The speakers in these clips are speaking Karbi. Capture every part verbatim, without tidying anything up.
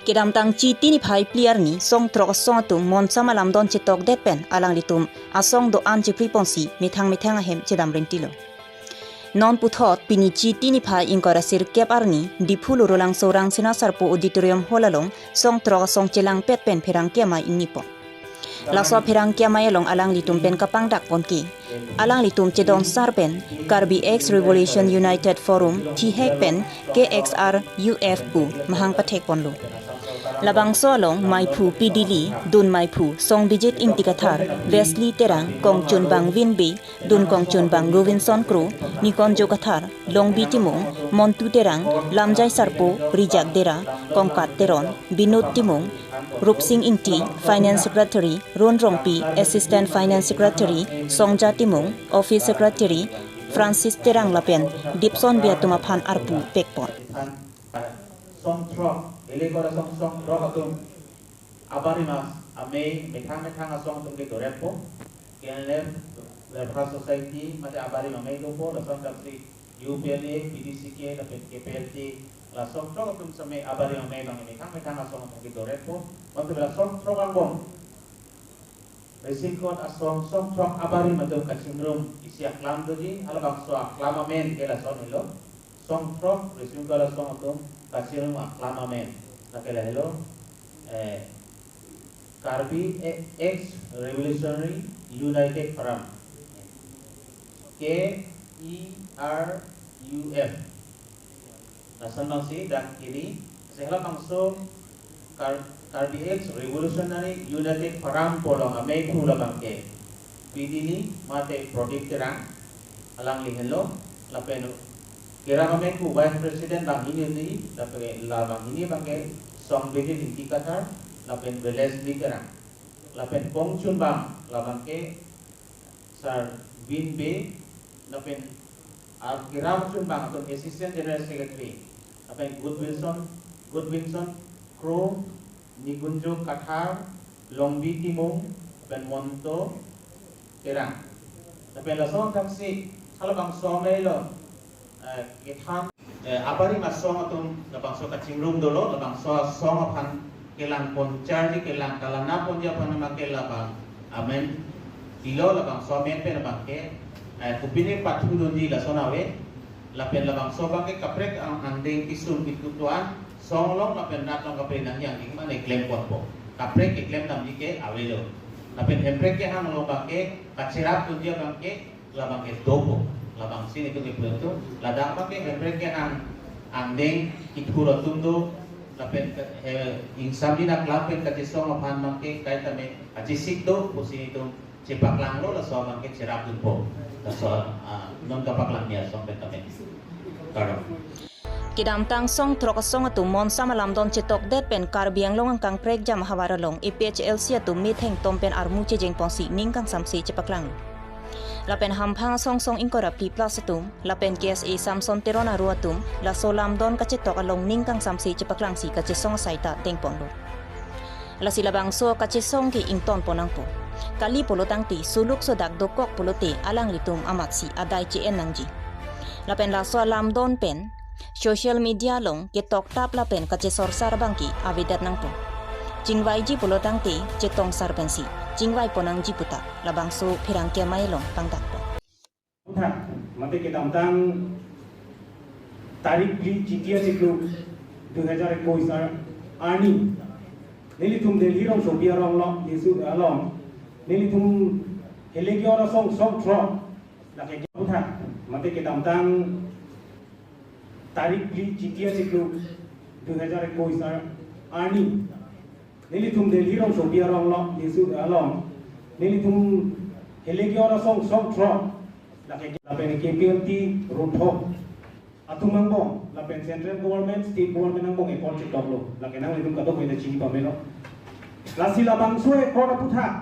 Kedamtang Chiti niphai phli arni song throk asong atum monsam alamdon chetokdet pen alanglitum asong do-an chephri ponsi methang methang ahem chedam rintilo. Non puthot pini Chiti niphai ingkoi ra sirkep arni Diphu Lorulangso Rangsina Sarpo Auditorium Hall along song throk asong chelangpet pen pherangke amei ingnipo. Laso pherangke amei along alanglitum pen kapangdak ponke, alanglitum chedon sar pen Karbi Ex Revolution United Forum, thihek pen K X R U F pu mahang pathek ponlo. Labangso along meiphu P D Lee, dun meiphu Songbijit Ingti Kathar, Wesley Terang, kongchunbang Vin Bey, dun kongchunbang Robinson Kro, nikonjo Kathar, Longbi Timung, Montu Terang, Lamjai Sarpo, Rijak Dera, Kongkat Teron, Binod Timung, Rupsing Ingti, Finance Secretary, Ron Rongpi, Assistant Finance Secretary, Songja Timung, Office Secretary, Francis Terang lapen Dipson Bey atum aphan arpu pekpon. Song throk, elego ra song, song throk atum abarim amei, methang methang asong atum ke doretpo. K N L F, Welfare Society, mate abarim amei dopo, lason thaksi U P L A, P D C K, lapen K P L T, la song throk atum same abarim amei abang methang methang asong atum ke doretpo. Mate la song throk angbong risingkot asong song throk abarim atum kachingrum isi aklam doji, halabangso aklam amen ke lason helo. Song throk risingkot asong atum kachingrum aklam amen lake lahelo, eh, Karbi E-, Ex Revolutionary United Forum, K E R U F. Lason abangsi dak kiri, se halabangso Kar-, Karbi Ex Revolutionary United Forum pu along ameiphu labang ke P D Lee mate Prodip Terang, alangli henlo, lapen kerap ameiphu Vice President banghini, lapen la banghini abang ke Songbijit Ingti Kathar, lapen Wesley Terang, lapen kongchunbang labang ke Sir Vin Bey, lapen ar kerap chunbang atum Assistant General Secretary, lapen Goodwinson, Goodwinson Kro, Nikunjo Kathar, Longbi Timung, lapen Montu Terang. Lapen lason thaksi halabangso amei along, eh, kethan, eh, abarim asong atum labangso kachingrum dolo, labangso asong aphan kelang pon charji, kelang kalana ponji aphan abang ke labang amen pilo, labangso amen pen abang ke, eh, kopine pathu dunji lason ave. Lapen labangso abang ke kaprek ang-, angdeng kisung kitutuan, song along lapen rat along kaprek nangji angdeng mane klem ponpo. Kaprek keklem damji ke avelo. Lapen hemprek kehang along abang ke kacherap dunji abang ke labang ke dopo. Labangsi nelitum ke pulote ladak abang ke hemprek kehang angdeng kithur atum do, lapen ke, eh, ingsamjin aklam pen kachesong aphan abang ke kaitame kachesik do pusi nelitum chepaklanglo, laso abang ke cherap dunpo. Laso, ah, non kapaklang ni asong pen tame. Kardom. Kedamtang song throk asong atum monsam alamdon chetokdet pen Karbi Anglong angkang prekjam ahavar along A P H L C atum metheng tom pen armu chejeng ponsi ning kangsamse chepaklanglo. Lapen hamphang asong song ingkoi ra phli plus atum, lapen K S A Samson Teron aro atum, laso lamdon kachetok along ning kangsamse chepaklangsi kachesong asai ta tengponlo. Lasi labangso kachesong ke ington pon nangpo. Kali pulo tangte, suluk sodak dokok pulote alanglitum amatsi adai che-en nangji. Lapen laso alamdon pen social media along ketoktap lapen kachesorsar abang ke avedet nangpo. Chingvaiji pulo tangte chetong sar pensi chingvai pon nangji puta labangso pherangke amei along pangdakpo. Puthak, mate kedamtang tarik phli Chiti achiklo dui hajar ekuis ar-, arni, nelitum Delhi rongsopi arong lo, Jesu along, nelitum helegi ora song song throk, lake puthak, mate kedamtang tarik phli Chiti achiklo dui hajar ekuis ar-, arni, nelitum Delhi rongsopi arong lo, Jesu along, nelitum helegi ora song song throk, lake lapen K P L T rothok atum angbong, lapen central government, state government angbong accord chetoklo, lake nanglitum kadokave ta chini pamelo. Lasi labangso accord aputhak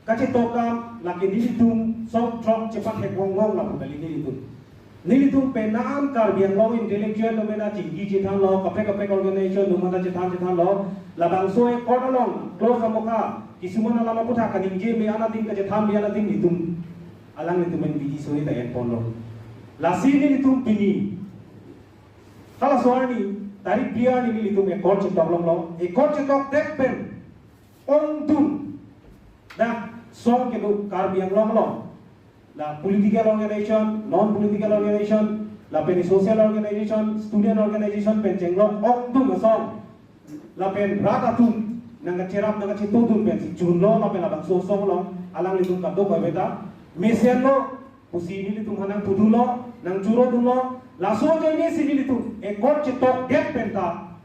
kachetok dam, lake nelitum song throk chepathek vong vong lapu kali nelitum. Nelitum penang Karbi Anglong intellectual atum mena chingki chethanlo, kaprek kaprek organization atum mena chethan chethanlo, labangso accord along clause amokha, kisuman alam aputhak kaningje me anatin kachethan me anatin nelitum, alanglitum pen bidi suri ta enponlo. Lasi nelitum pini, halaso arni, Tari clear ni nelitum accord chetok longlo. Accord chetok det pen ongdung dak song kedo Karbi Anglong along, la political organization, non political organization, lapen social organization, student organization pen chenglok ongdung asong, lapen rat atum nangkacherap nangkachetongdun pensi chunlo, lapen labangso asong along alanglitum kadokave ta mesenlo pusi nelitum aphan nangpudunlo, nangchuro dunlo. Laso ajoine si nelitum accord chetok det pen ta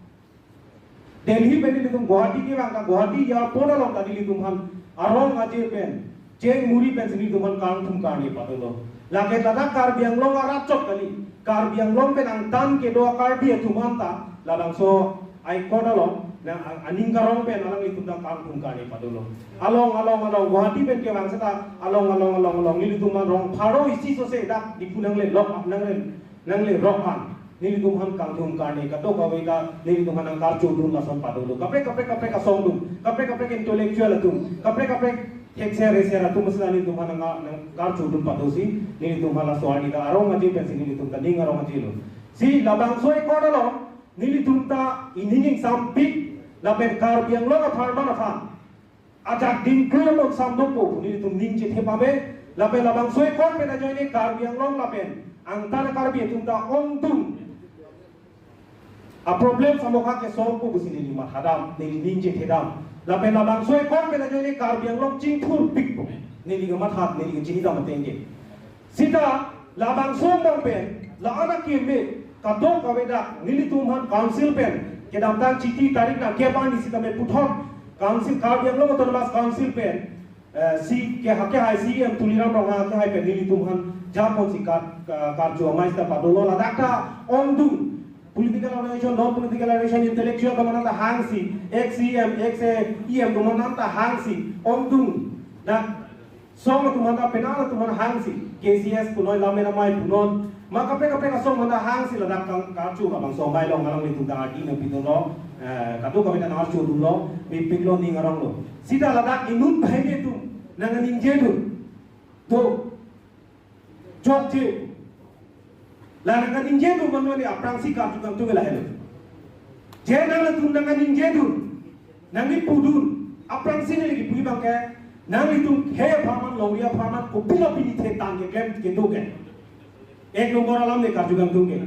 Delhi pen nelitum Guwahati kevang ta Guwahati airport along ta nelitum aphan arong aje pen cheng muri pensi nelitum aphan kangthum karne padolo. Lake ladak Karbi Anglong arat chot kali, Karbi Anglong pen angtan kedo a-Karbi atum anta labangso accord along nang a-, aning karong pen alanglitum ta kangthum karne padolo. Along along along Guwahati pen kevang seta along along along along nelitum aphan rong pharo isi sose dak Diphu nangle lok nangle nangle rok an nelitum aphan kangthum karne kadokave ta nelitum aphan nangkarcho dun lason padolo. Kaprek kaprek kaprek asong atum, kaprek kaprek intellectual atum, kaprek kaprek thekser reser atum asla nelitum aphan nang, nangkarcho dun padosi nelitum aphan laso arni ta arong aje pensi nelitum ta ning arong ajelo. Si labangso accord along nelitum ta ining ingsampik lapen Karbi Anglong apharman aphan ajak dingklem onsam dokpo pu nelitum ning chethe pame. Lapen labangso accord pen ajoine Karbi Anglong lapen angtan a-Karbi atum ta ongdung a-problem samokha ke solve po pusi neli mathadam, neli ning chethedam. Lapen labangso accord pen ajoine Karbi Anglong chingthurpikpo, neli kematha, neli kechinidam ateng ke. Sita labangso angbong pen la-an akeme kadokave dak nelitum aphan council pen kedamtang chiti tarik nangkep arni sitame puthot council, Karbi Anglong Autonomous Council pen, eh, si ke, kehai C E M Tuliram Ronghang kehai pen nelitum aphan japonsi kar, kar, karcho amei sita padolo. Ladak ta ongdung political organization, non political organization, intellectual atum aphan ta hangsi, ex C E M, ex E M atum aphan ta hangsi ongdung dak song atum aphan ta penang atum aphan hangsi, K C S punoi, Lammet Amei punon, ma kaprek kaprek asong aphan ta hangsi ladak kang karcho labangso amei along alanglitum ta ardi nangpidunlo, eh, kadokave ta nangkarcho dunlo, mepiklo, ning aronglo. Sita ladak inut banghini atum nangkaningje dun, do, chokche. La nangkaningje dun mane aphrangsi karju kangtung lahelo. Je nangtum nangkaningje dun, nangkipudun, aphrangsi neli kipu abang ke, nanglitum khei apharman, longri apharman, kopilo pini thetan keklem kedo ke. Ek nombor alam ne karju kangtung ke.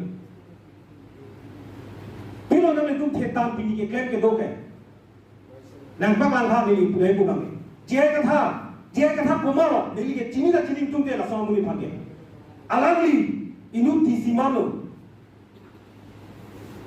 Pilo nanglitum thetan pini keklem kedo ke. Nangpaklang tha neli pudai pu abang. J I Kathar, J I Kathar komatlo, neli ke chini ta chini tungte laso amonit aphan ke. Alangli inut D C manlo.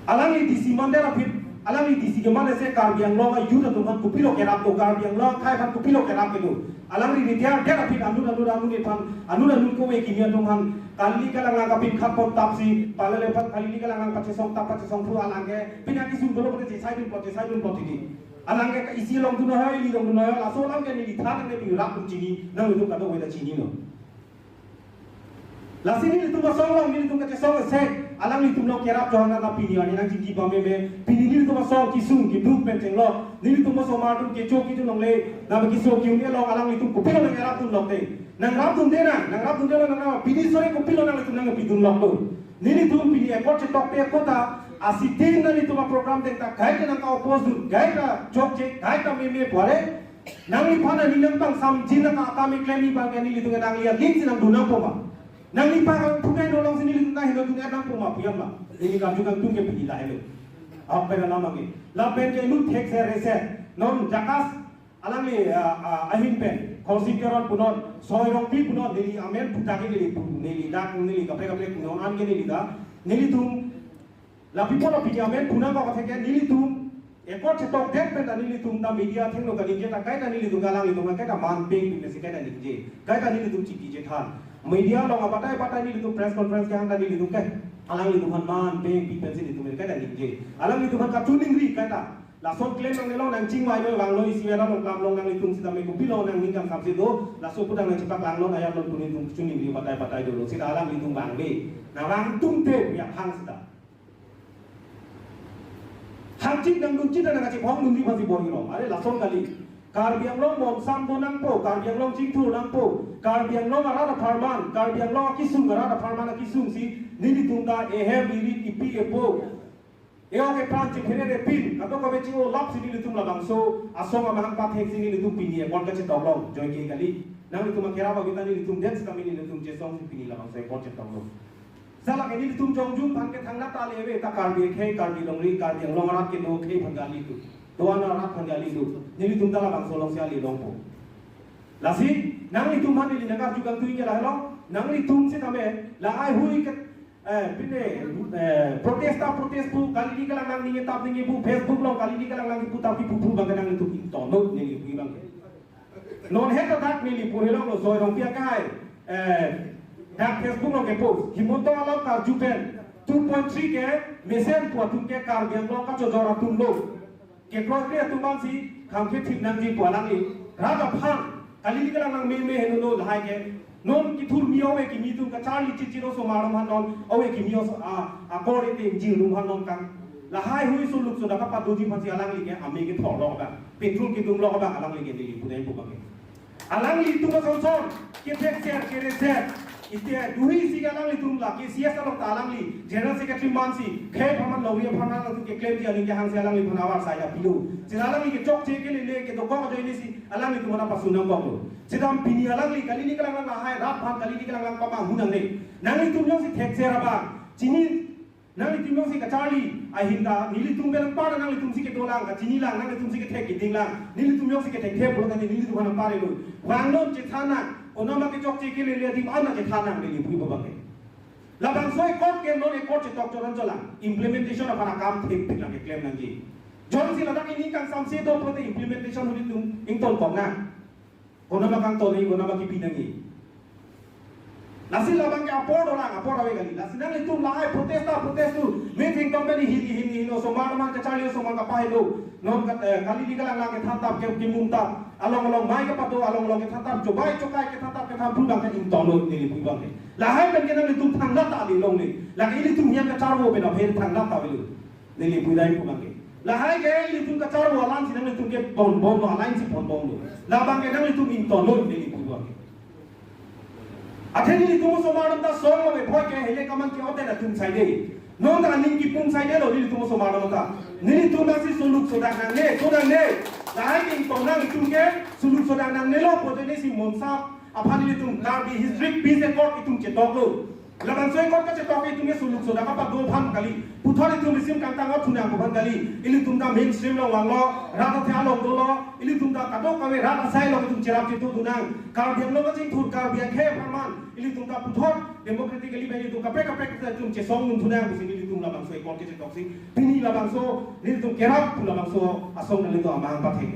Alangli D C man det aphi, alangli D C keman ase Karbi Anglong a-youth atum aphan kopilo kerap do, Karbi Anglong akhei aphan kopilo kerap kedo. Alangli retire det aphi anut anut amonit aphan, anut anut kove kimi atum aphan, kali kalang lang kapin khap pon tapsi, palale aphan kali kalang lang pachesong tap pachesong thu alang ke, pini akesung dolo pute chesai dun plot, chesai dun plot titi. Alang ke isi longdun ahoi, ili longdun ahoi, laso alam ke neli tha nangne pi rap chini, nanglitum kadokave ta chinilo. Lasi nelitum asong along, nelitum kachesong asek, alanglitum along kerap johang na pini arni nangchingki pameme, pini nelitum asong kesung keduk pen chenglok, nelitum asomar atum kecho kejun longle, na keso ke-un along alanglitum kopilo nang kerap dun lokte. Nangrap dunde nang, nangrap dunde nang, nangrap, pini sore kopilo nanglitum nangpidun loklo. Nelitum pini accord chetokpe kota, asiteng nanglitum a-program ateng ta kaike nangka-oppose dun, kaike chokche, kaike meme pore, nangliphan aning nangpangsamjin nangka akam keklem abang ke nelitum nangli aginsi nangdun nangpo ma. Nangliphan kangthunai dolongsi nelitum ta heno dun nangpo ma pu abang. Neli karju kangtung ke pini lahelo. Ahok pen alam abang ke. Lapen ke inut thekser reser. Non JACAS alangli, ah, ah, ahin pen, Khorsing Teron punon, Soi Rongpi punon, neli amen puta ke neli pu, neli dak, neli kaprek kaprek punon an ke neli ta, nelitum, lapu pulo pini amen pu nangkok atheke nelitum, accord chetok det pen ta nelitum ta media athengno kaningje ta kaita nelitum ke alanglitum ke kaita man peng pi pensi kaita ningje, kaita nelitum chingki chethan. Media along abatai batai nelitum press conference kehang ta nelitum ke alanglitum aphan man peng pi pensi nelitum kaita ningje. Alanglitum aphan kachiningri kaita. Lason klem nangnelo, nangchingvailo, vanglo, isi mera long klam long nanglitum sitame kopilo nangning kangsamse do, laso pudang nangchepaklanglo, ayat long pu nelitum kachiningri batai batai dolo, sita alanglitum vangve, nangvang tungte, ya hang sita. Hangchit nangdunchit nangkachephong dunji aphansi bor-i rong, are lason kali. Karbi Anglong bonsam do nangpo, Karbi Anglong chingthur nangpo, Karbi Anglong arat apharman, Karbi Anglong akesung arat apharman akesung si, nelitum ta ehem irit ipi epo Eong epran chephere repin, kadokave ching-o lapsi nelitum labangso asong amahang pathek si nelitum pini e-court kachetok long, joike kali. Nanglitum akerap abita nelitum det kami nelitum chesong si pini labangso e-court chetok long. Sala ke nelitum jongjung aphan ke thangnat ta le ave, ta Karbi akhei, Karbi longri, Karbi Anglong arat kedo akhei aphan kali tu. Do-an arat aphan kali tu. Nelitum ta labangso alongsi ale longpo. Lasi, nanglitum aphan neli nangkarju kangtui ke lahelo, nanglitum sitame, lahai hui ke, eh, pine, eh, protest ta protest pu, kali di kalang nang ninge tap ninge pu, Facebook along kali di kalang nang kipu tap kipu pu abang ke nanglitum ingtonnon neli pu abang ke. Non het ta dak neli pu helong lo soi rong pia kai, eh, dak Facebook along ke post, Himanta along karju pen, two point three ke, mesen pu atum ke Karbi Anglong kachojor atum lo. Kekroi kre atum abang si kham kethip nangji pu alangli. Rat aphan, kali di kalang nang meme heno no lahai ke. Non kithur mi ove kimi atum kacharli chichiro osomar atum aphan non, ove kimi os-, a, akor ete ingjir atum aphan non kang. Lahai hui suluk sodak kapadoji aphan si alangli ke ame kethor lo abang. Petrol kedung lo abang alangli ke neli pudai pu abang ke. Alanglitum asonson, kethek ser, kere ser. Ite duhi si alanglitum la, K C S along ta alangli, General Secretary man si, khei apharman longri apharman atum keklemji aning kehang si alangliphan awar sai apilo. Si alangli kechokche kelele, kedokok ajoine si, alanglitum aphan pasun nangkoklo. Sitame pini alangli, kali ni kalang lang lahai, rat aphan kali ni kalang lang pamanghu nangne. Nanglitum jongsi thek ser abang, chini Nanglitum jongsi kacharli ahin ta, nelitum pen nangpar nanglitum si kedo lang, kachini lang, nanglitum si kethek keding lang, nelitum jongsi kethek thek pulo tadi nelitum aphan nangpar lo. Vangnon chethan nang, konat ma kechokche kelele adim an chethan nang neli pu abang ke. Labangso e-court ke non e-court chetok choran cholang, implementation aphan akam thepik lang keklem nangji. Jongsi ladak ini kangsamse do pulote implementation nelitum ingtonkok nang. Konat ma kangton nangji, konat ma kipi nangji. Lasi labang ke apor dolang, apor ave kali. Lasi nanglitum lahai protest ta protest tu. Meeting company hin hin hin osomar atum kacharli osomar kapahelo. Non kat, eh, kali di kalang lang kethan tap ke kimum tap. Along along mai kapado, along along kethan tap, chobai chokai kethan tap, kethan pu abang ke ingtonnon neli pu abang ke. Lahai pen ke nanglitum thangnat ta le longle. Lake ilitum hian kacharvo pen apher thangnat ta avelo. Neli pudai pu abang ke. Lahai ke ilitum kacharvo alam si nanglitum ke ponbomlo, alangli si ponbomlo. Labang ke nanglitum ingtonnon neli pu abang ke. Athe nelitum osomar atum ta song lo me phoi ke hele kaman ke ote na tum saide. Non ta aning kipum saidelo nelitum osomar atum ta. Nelitum ta si suluk sodak nangne, sodak nangne. Lahai ke ingtong nanglitum ke suluk sodak nangnelo pu ajoine si Monsa aphan nelitum Karbi Historic Peace Accord itum chetoklo. Labangso e-court kachetok itum ke suluk sodak kapado aphan kali. Puthot itum risim kangtang-ot thu nang pu aphan kali. Ilitum ta mainstream along vanglo, rat athe along dolo, ilitum ta kadokave rat asai along itum cherap chetu thu nang. Karbi Anglong kachingthur Karbi akhei apharman, ilitum ta puthot democratically pen itum kaprek kaprek itum chesong nung thu nang pusi nelitum labangso e-court kachetok si. Pini labangso nelitum kerap pu labangso asong nanglitum amahang pathek.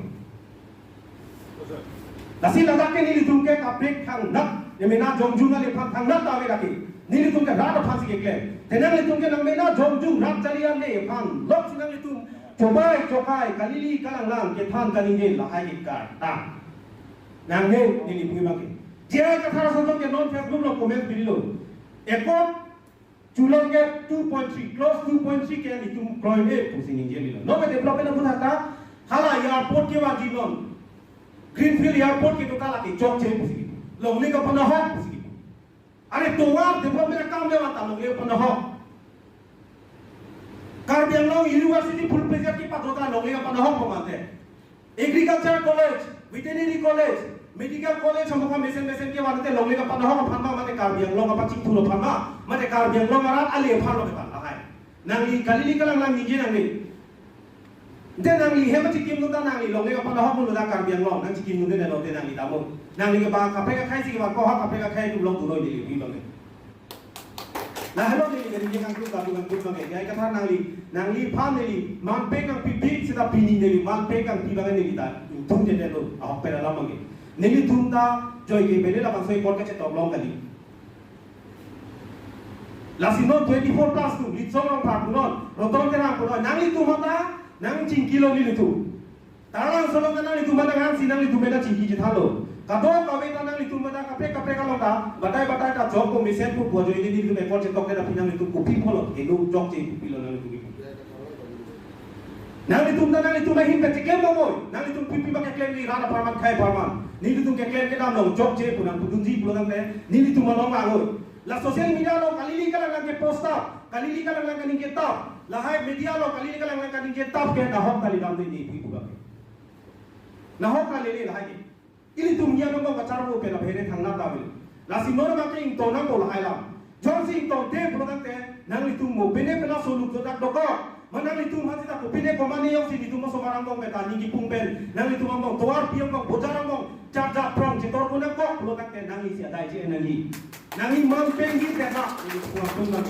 Lasi ladak ke nelitum ke kaprek thangnat, ne mena jongjung ale aphan thangnat ta ave lake. Nelitum ke rat aphan si keklem. Te nanglitum ke nang mena jongjung rat charli ale aphan lok si nanglitum chobai chokai kalili kalanglang kethan kaningje lahai ke karta. Nangne neli pu abang ke. J I Kathar asonson ke non Facebook along comment pililo. E-court chulong ke two point three, clause two point three ke nelitum kroine pusi ningje milo. Non ke development aputhak ta, hala airport kevanji non. Greenfield airport kedo ta lake chokche pusi. Longle kapahok pusi. Are tovar development akam le vanta longle kapahok. Karbi Anglong University full fledged kepado ta longle kapahok pamate. Agriculture College, Veterinary College, Medical College, hamuka mesen mesen kevan te longle kapahok aphan ma, mate Karbi Anglong kapachingthur aphan ma, mate Karbi Anglong arat ale aphan lo kevan lahai. Nangli kalili kalanglang ningje nangli. Te nangli hem chikim nu ta nangli longle kapahok nu ta Karbi Anglong, nang chikim nu te lo te nangli tamo. Nangli ke ba kaprek akhei si ke ba kohak kaprek akhei tu long tu noi neli pu abang ke. Lahelo neli neli ke kangkut, kangkut, kangkut abang ke. J I Kathar nangli, nangliphan neli manpeng kangpipik seta pini neli manpeng kangpi abang neli ta ingtung te lo, ahok pen alam abang ke. Nelitum ta joike pele labangso e-court kachetok long kali. Lasi non twenty-four plus tu, Litsong Rongphar pu non, Roton Terang pu non, nanglitum ta nangchingkilo nelitum. Taralangso along ta nanglitum mena ngansi nanglitum mena chingki chethanlo. Kadokave ta nanglitum mena kaprek kaprek along ta, batai batai ta chokpo mesen pu pu ajoine nelitum e-court chetok ke ta pini nanglitum kopi pulo, heno chokche kopilo nanglitum. Nanglitum ta nanglitum ahin ta cheklem bomnoi, nanglitum pipi ma keklemji rat apharman akhei apharman. Nelitum keklem kedam along chokche pu nangpudunji pulo tangte, nelitum along langnoi. La social media along kalili kalanglang ke post ta, Kali-li kalang-lang kaningje tap. Lahai media along kali-li kalang-lang kaningje tap ke nahok kali dam de ne pu pu ke. Nahok kali-li lahai ke. Ilitum nian angbong kacharvo pen aphere thangnat ta ave. Lasi non abang ke ington nangpo lahai alam. Jongsi ingtonte pulo tangte nanglitum mo pine pela soluk jodak dokok. Ma nanglitum hati ta kopine komane jongsi nelitum osomar angbong pen ta ningje pung pen nanglitum angbong tovar pi angbong bojar angbong charja prong chetor ko nangkok pulo tangte nangli si adai je nangji. Nangli man pen ji tena nelitum angbong nang.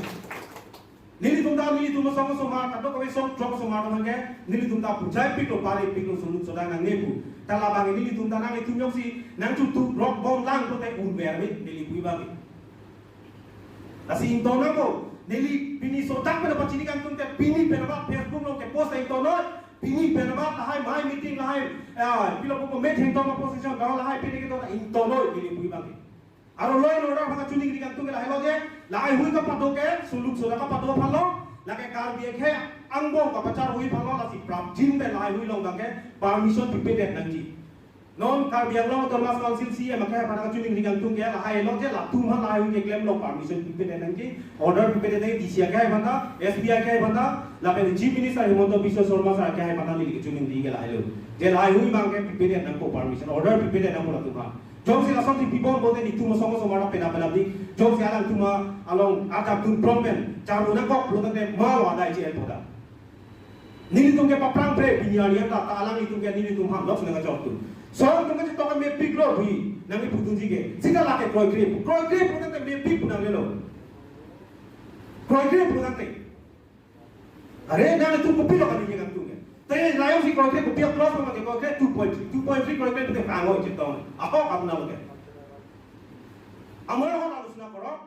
Nelitum ta nelitum asong osomar, kadokave asong throk osomar abang ke, nelitum ta pujai piklo, pari piklo, soluk soda nangne pu. Ta labang nelitum ta nanglitum jongsi nangchutu rok bom lang pulote unver me, neli pu abang ke. Lasi ington nangpo, neli pini sodak pen apa chini kangtung ke, pini pen apa Facebook along ke post ington noi, pini pen apa lahai mai meeting lahai, ah, pilo po met hengtong opposition, gaon lahai pini ke to ington noi, neli pu abang ke. Aro law and order aphan kachiningri kangtung ke lahai lo je, lahai hui kapado ke, soluk soda kapado aphan lo, lake Karbi akhei angbong kapachar hui aphan lo, lasi prapjin pen lahai hui along abang ke, permission pipedet nangji. Non Karbi Anglong Autonomous Council C E M akhei aphan kachiningri kangtung ke, lahai lo je, latum aphan lahai hui keklem along permission pipedet nangji, order pipedet nangji, D C akhei aphan ta, S P akhei aphan ta, lapen Chief Minister Himanta Biswa Sarma sir akhei aphan ta neli kachiningri ke lahai lo. Je lahai hui abang ke pipedet nangpo permission, order pipedet nangpo latum aphan. Jongsi lasonsi pibom pulote nelitum asong osomar ta pena pena di. Jongsi alangtum along ajak dun prong pen charvo nangkok pulo tangte malo adai je el poda. Nelitum ke paprang pre pini arni ta ta alanglitum ke nelitum aphan lok nangkachok tu. Song tum ke chetok mepik lo hui nangli pudunji ke. Sita lake kroikre pu. Kroikre pulo tangte mepik pu nanglelo. Kroikre pulo tangte. Are, nanglitum kopilo kaningje kangtung ke. Te lahai jongsi kroikre kopi a-clause ma ke kroikre two point three, two point three kroikre pute kangoi chetong. Ako kam na lo ke. Amoi ho lalu sina korok.